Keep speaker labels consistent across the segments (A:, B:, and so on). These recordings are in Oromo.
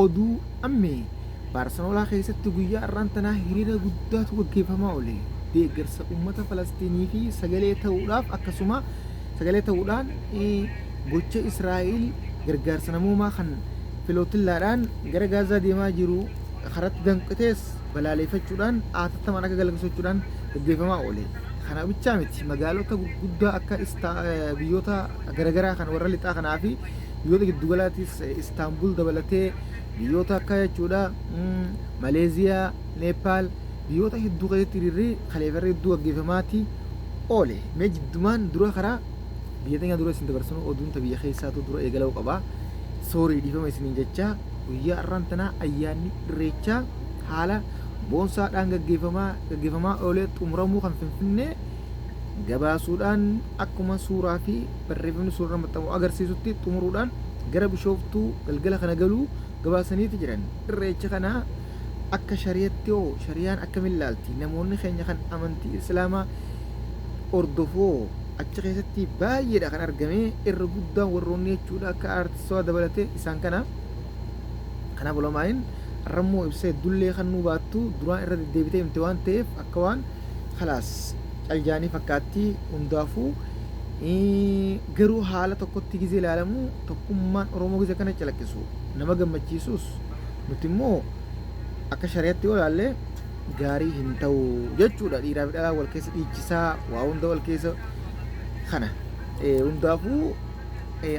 A: Oduu ammee Baarseloonaa keessatti guyyaa har'aan tanaa hiriira guddaatu gaggeeffamaa oole. Deeggarsa uummata Falasxiinii fi sagalee ta'uudhaaf, akkasuma sagalee ta'uudhaan gocha Israa'el gargaarsa namoomaa kan filootillaadhaan gara Gaazaa deemaa jiru karatti danqitees balaaleeffachuudhaan atattamaan akka galakkisachuudhaan gaggeeffamaa oole. Kana bichaa miti, magaalota gurguddaa akka biyyoota garaagaraa kan warra lixaa kanaa fi biyyoota giddugalaatis, Istaanbul dabalatee, biyyoota akka jechuudha Maleeziyaa, Neepaal, biyyoota hedduu keessatti hiriirri kaleeffarra hedduu gaggeeffamaati oole. Mee jiddumaan dura karaa biyya teenya dura isin dabarsinu, oduun ta biyya keessaatu dura eegaluu qaba. Sorry, dhiifama isiniin jecha. Guyyaa har'aan tanaa ayyaanni Irreechaa haala boonsaadhaan gaggeeffamaa oolee xumuramuu kan Finfinnee gabaasuudhaan, akkuma suuraa fi barreeffamni suuraa maxxanfamu agarsiisutti, xumuruudhaan gara Bishooftuu galgala kana galuu gabaasaniiti jiran. Irreecha kana akka shari'atti hoo shariyaan akkamiin ilaalti? Namoonni keenya kan amantii Islaamaa hordofoo achi keessatti baay'eedha kan argame, irra guddaan warroonni jechuudha akka aartistoota dabalatee isaan kana. Kanaaf ulamaa'iin har'ammoo ibsa heddullee kan nu baattu duraan irra deddeebitee himte waan ta'eef, akka waan khalaas caljaanii fakkaatti. Hundaafuu garuu haala tokkotti gizee ilaalamu, tokkummaan Oromoo gizee kana calaqqisu nama gammachiisus, nuti immoo akka shari'atti yoo ilaalle gaarii hin ta'u jechuudha. Dhiiraa fi dhalaa wal keessa dhiichisaa, waa hunda wal keessa kana. Hundaafuu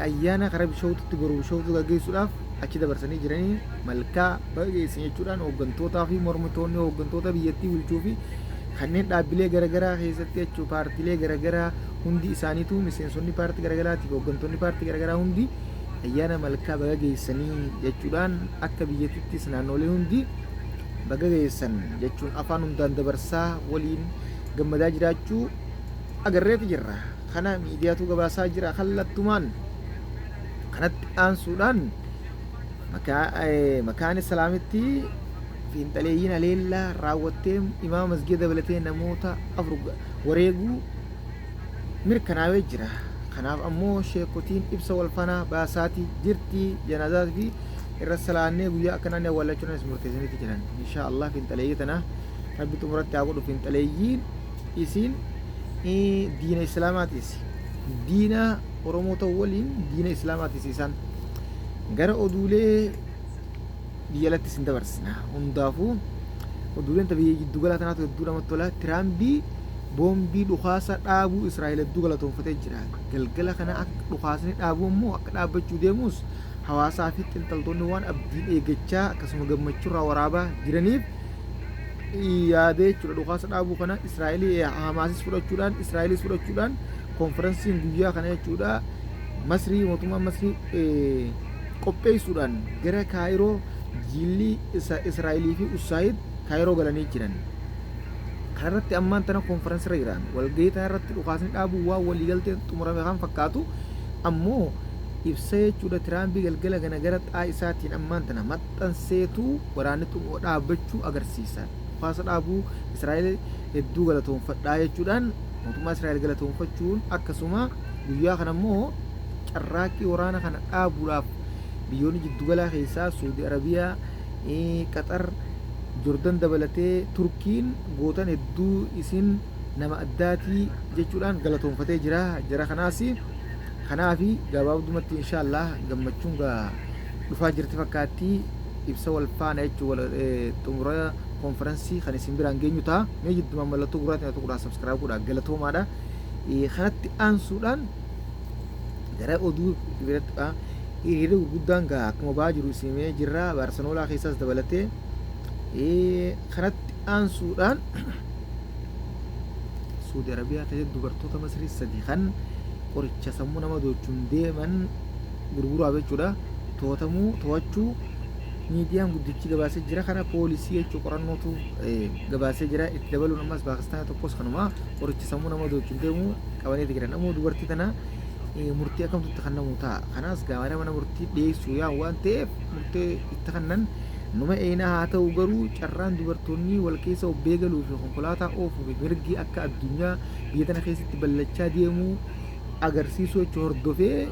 A: ayyaana karaa Bishooftutti boru Bishooftuu gaggeessuudhaaf achi dabarsanii jiranii, malkaa baga geessan jechuudhaan hooggantootaa fi mormitoonni hooggantoota biyyattii bulchuu fi kanneen dhaabbilee garaagaraa keessatti jechuu paartiilee garaagaraa hundi isaaniitu, miseensonni paartii garaagaraatii fi hooggantoonni paartii garaagaraa hundi ayyaana malkaa baga geessanii jechuudhaan, akka biyyatittis naannolee hundi baga geessan jechuun afaan hundaan dabarsaa waliin gammadaa jiraachuu agarreeti jirra. Kana miidiyaatu gabaasaa jira kallattumaan. Kanatti aansuudhaan Makaana Salaamitti fiinxaleeyyiin haleellaa raawwattee imaama masgiida dabalatee namoota afur wareeguu mirkanaa'ee jira. Kanaaf ammoo sheekotiin ibsa walfaanaa baasaatii jirti. Janaazaa fi irra salaannee guyyaa akkanaa ni awwaallachuudhaanis murteessaniiti jiran. Inshaa Allah fiinxaleeyyii tana Rabbi xumuratti haa godhu. Fiinxaleeyyiin isiin diina Islaamaatis. Diina Oromoo ta'uu waliin diina Islaamaatis isaan. Gara oduulee biyya alatti isin dabarsina. Hundaafuu oduuleen ta biyya giddugalaa tanaatu hedduu namatti tola. Tiraambii boombii dhukaasa dhaabuu Israa'el hedduu galatoonfatee jira. Galgala kana akka dhukaasni dhaabuu immoo akka dhaabbachuu deemus hawaasaa fi xiinxaltoonni waan abdiin eeggachaa, akkasuma gammachuurraa waraabaa jiraniif yaadee jechuudha. Dhukaasa dhaabuu kana Israa'elii Hamaasis fudhachuudhaan, Israa'elis fudhachuudhaan, konferensiin guyyaa kana jechuudha Masrii, mootummaan Masrii qopheessuudhaan gara Kaayiroo jiilli Israa'elii fi Usaayid Kaayiroo galanii jiran. Kanarratti ammaan tana konferensirra jiran. Walgahii tanarratti dhukaasni dhaabuu waan waliigalteen xumurame kan fakkaatu ammoo ibsa jechuudha Tiraambii galgala kana gara xaa isaatiin ammaan tana maxxanseetu waraanni dhaabbachuu agarsiisa. Dhukaasa dhaabuu Israa'el hedduu galatoonfadhaa jechuudhaan mootummaa Israa'el galatoonfachuun, akkasuma guyyaa kana immoo carraaqqii waraana kana dhaabuudhaaf biyyoonni jiddugalaa keessaa Suudi Arabiyaa, Qaxar, Jordan dabalatee Turkiin gootan hedduu isin nama addaatii jechuudhaan galatoonfatee jira. Jara kanaas kanaafi gabaabdumatti inshaallah gammachuun gaa dhufaa jirti fakkaatti. Ibsa wal faana jechuun xumura konferansii kan isin biraan geenyu ta'a. Mee jiddumaan mallattoo gurraatiin tuquudhaan subscribe godhaa, galatoomaadha. Kanatti aansuudhaan gara oduu biratti hiriirri gurguddaan gaa akkuma ba'aa jiru isimee jirra, Baarseloonaa keessaas dabalatee. Kanatti aansuudhaan Suudi Arabiyaa keessatti dubartoota Masrii sadi kan qoricha sammuu nama doochuun deeman gurguraaf jechuudha to'atamuu to'achuu miidiyaan guddichi gabaasee jira. Kana poolisii jechuu qorannootu gabaasee jira. Itti dabaluun ammas Paakistaana tokkos kanuma qoricha sammuu nama doochuun deemu qabaniiti jiran. Ammoo dubartii tana murtii akkamtu itti kennamu ta'a? Kanaas gaafana mana murtii dhiyeessuu yaa waan ta'eef murtee itti kennan numa eenaa haa ta'u, garuu carraan dubartoonni wal keessa obbee galuu fi konkolaataa oofuu fi mirgi akka addunyaa biyya tana keessatti ballachaa deemuu agarsiisuu jechuu hordofee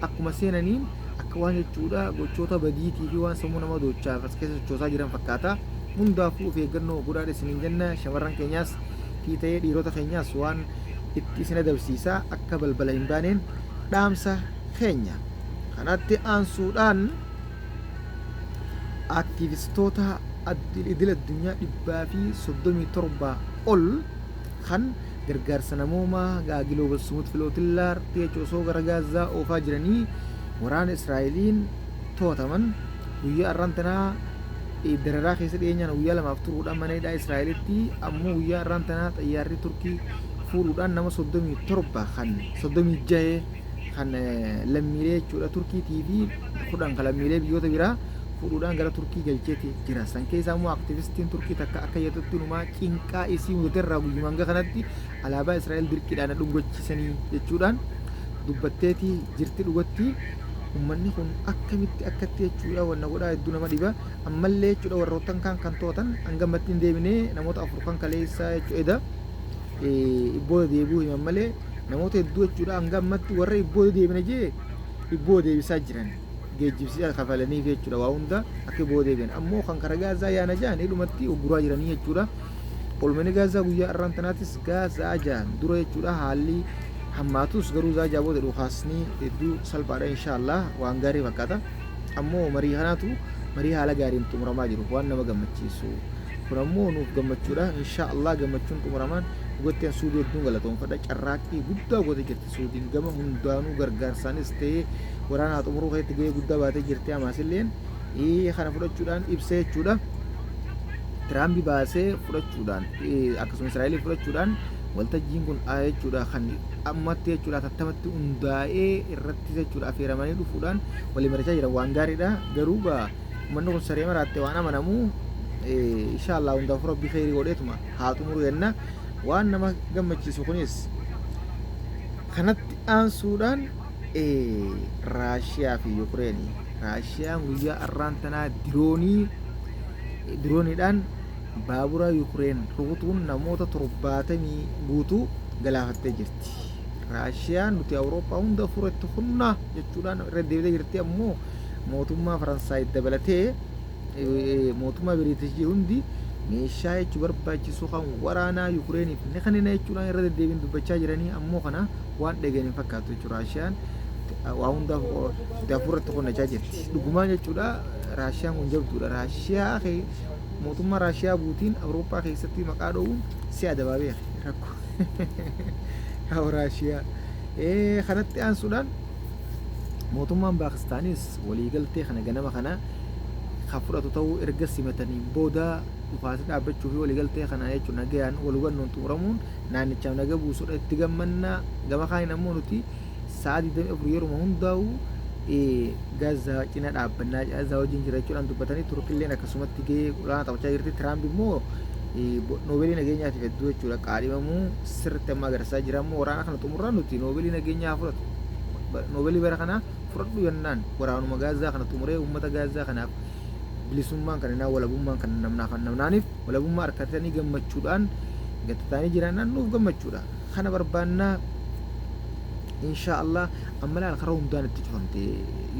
A: akkuma seenaniin akka Akka waan jechuudha gochoota badiitii fi waan sammuu nama dochaaf as keessa sochoosaa jiran fakkaata. Hundaafuu of eeggannoo godhaa isiniin jenna. Shamarran keenyaas fi ta'ee dhiirota keenyaas waan itti isin adabsiisaa akka balbala hin baaneen dhaamsa keenya. Kanatti aansuudhaan aktiivistoota idil addunyaa 137 ol kan gargaarsa namoomaa Global Sumud Flotilla osoo gara Gaazaa oofaa jiranii waraana Israa'eliin to'ataman guyyaa har'aan tanaa dararaa keessa dhiyeenyaan guyyaa 2f turuudhaan mana hidhaa Israa'elitti, ammoo guyyaa har'aan tanaa xayyaarri Turkii fuudhuudhaan nama 37 kan 36 kan lammiilee jechuudha Turkiitii fi 10 kan lammiilee biyyoota biraa fuudhuudhaan gara Turkii galcheeti jira. San keessaa immoo aktivistiin Turkii takka akka jettutti numaa cinqaa isii mudaterraa guyyuma hanga kanatti alaabaa Israa'el dirqiidhaan dhungachiisanii jechuudhaan dubbatteeti jirti. Dhugatti uummanni kun akkamitti akkatti jechuudha wanna godhaa hedduu nama dhiba. Ammallee jechuudha warroottan kaan kan to'atan hanga ammatti hin deebinee, namoota afur kan kaleessaa jechuudha ibbooda deebi'uu himan malee, namoota hedduu jechuudha hanga ammatti warra ibbooda deebina jee ibboo deebisaa jiran, geejjibsiisa kafalaniif jechuudha, waa hunda akka ibboo deebi'an. Ammoo kan kara Gaazaa yaana ja'an hidhumatti ugguraa jiranii jechuudha. Olmani Gaazaa guyyaa har'aan tanaatis Gaazaa ja'an dura jechuudha haalli hammaatus, garuu Gaazaa booda dhukaasni hedduu salphaadha, inshaallah waan gaarii fakkaata. Ammoo marii kanaatu marii haala gaariin xumuramaa jiru waan nama gammachiisu. Kun ammoo nuuf gammachuudha, inshaallah gammachuun xumuramaan. Dhugatteen Suudii hedduun galatoonfadha, carraaqqii guddaa goote jirti Suudiin gama hundaanuu, gargaarsaanis ta'ee waraana haa xumuruu keessatti gahee guddaa baatee jirti. Hamaasilleen kana fudhachuudhaan ibsa jechuudha. Tiraampi baasee fudhachuudhaan, akkasuma Israa'elii fudhachuudhaan, waltajjiin kun jechuudha kan ammatti jechuudha tattamatti hundaa'ee irratti jechuudha affeeramanii dhufuudhaan walii marichaa jiran waan gaariidha. Garuu uummanni kun saree maraatte waan amanamu, inshaallah hundaafuu Rabbi kheyrii godheetuma haa xumuru jenna. Waan nama gammachiisu kunis. Kanatti aansuudhaan Raashiyaa fi Yukureenii. Raashiyaan guyyaa har'aan tanaa dirooniidhaan baabura Yukureen rukutuun namoota 70 guutuu galaafattee jirti. Raashiyaan nuti Awurooppaa hunda furatti humna jechuudhaan irra deebitee jirti. Ammoo mootummaa Faransaay dabalatee mootummaa Biriitishii hundi meeshaa jechuu barbaachisu kan waraanaa Yukureeniif ni kennina jechuudhaan irra deddeebiin dubbachaa jiranii, ammoo kana waan dhageen hin fakkaatu jechuudha. Raashiyaan waa hundaaf hafuuratti qonnachaa jirti. Dhugumaan jechuudha Raashiyaan kun jabduudha. Raashiyaa mootummaa Raashiyaa buutiin Awurooppaa keessatti maqaa dho'uun si adabaa beeke rakkoo. Yaa Raashiyaa. Kanatti aansuudhaan mootummaan Paakistaanis waliigaltee kana ganama kana kan fudhatu ta'uu erga simataniin booda, dhukaasni dhaabbachuu fi waliigaltee kana jechuun nagayaan wal hubannoon xumuramuun naannichaaf naga buusuudha, itti gammannaa. Gama kaaniin ammoo nuti sa'a 24 yeruma hundaa'u Gaazaa cina dhaabbannaa, Gaazaa wajjin jira jechuudhaan dubbatanii, Turkilleen akkasumatti gahee olaanaa taphachaa jirti. Tiraamp immoo noobeelii nageenyaatiif hedduu jechuudha qaadhimamuu sirriitti amma agarsiisaa jira. Ammoo waraana kana xumurraan nuti noobeelii nageenyaa haa fudhatu. Noobeelii bara kanaa fudhadhu jennaan waraanuma Gaazaa kana xumuree uummata Gaazaa kanaaf bilisummaan kan innaa walabummaan kan namnaaf namnaaniif walabummaa harkatanii gammachuudhaan gattataanii jiraannaan nuuf gammachuudha. Kana barbaannaa, insha Allah. Amma laal, karaa hundaan itti cufamte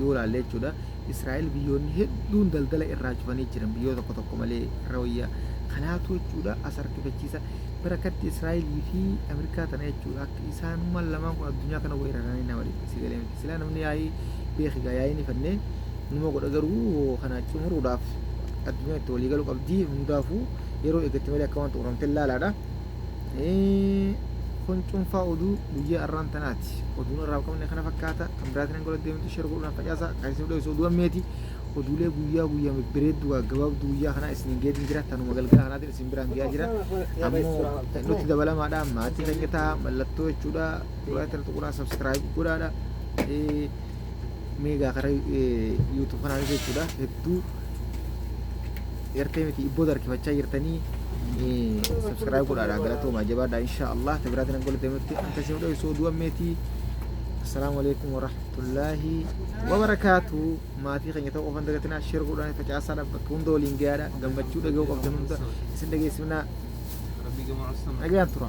A: yoo ilaalle jechuudha. Israa'el biyyoonni hedduun daldala irraa cufanii jiran, biyyoota tokko tokko malee irra wayyaa. Kanaatu jechuudha as harkifachiisa. Barakatti Israa'elii fi Ameerikaa tana jechuudha akka isaanummaan lamaan kun addunyaa kana weeraranii nama dhiba si galee miti. Silaa namni yaa'ii beekigaa yaa'ii ni fannee numa godha, garuu kana xumuruudhaaf addunyaa itti walii galuu qabdi. Hundaafuu yeroo eeggatti malee akka waan xumuramte ilaalaadha. Kun cuunfaa oduu guyyaa har'aan tanaati. Oduun irraa qabne kana fakkaata. Kan biraatiin hanga walitti deemtu share godhuudhaan facaasa. Kan isin dho'isu oduu ammeeti. Oduulee guyyaa guyyaa bebbereedduu gabaabduu guyyaa kanaa isiniin geetiin jira. Tanuma galgala kanaatiin isin biraan gahaa jira. Ammoo nutti dabalamaadha. Maatii keenya ta'a. Mallattoo jechuudha. Duraa tana tuquudhaan subscribe godhaadha. Meegaa karaa YouTube kanaanis jechuudha. Hedduu gartee miti ibboo darkifachaa jirtanii subscribe godhaadha. Galatoomaa, jabaadha, insha Allah. Tabiraatiin hanga walitti deemutti anta isin dho'isu oduu ammeetii. Assalaamu alaikum warahmatullaahi wabarakaatu. Maatii keenya ta'uu qofan dagatinaa, share godhaan facaasaadha, bakka hunda waliin gahaadha. Gammachuu dhaga'uu qabdan hunda isin dhageessifnaa. Nagaan tura.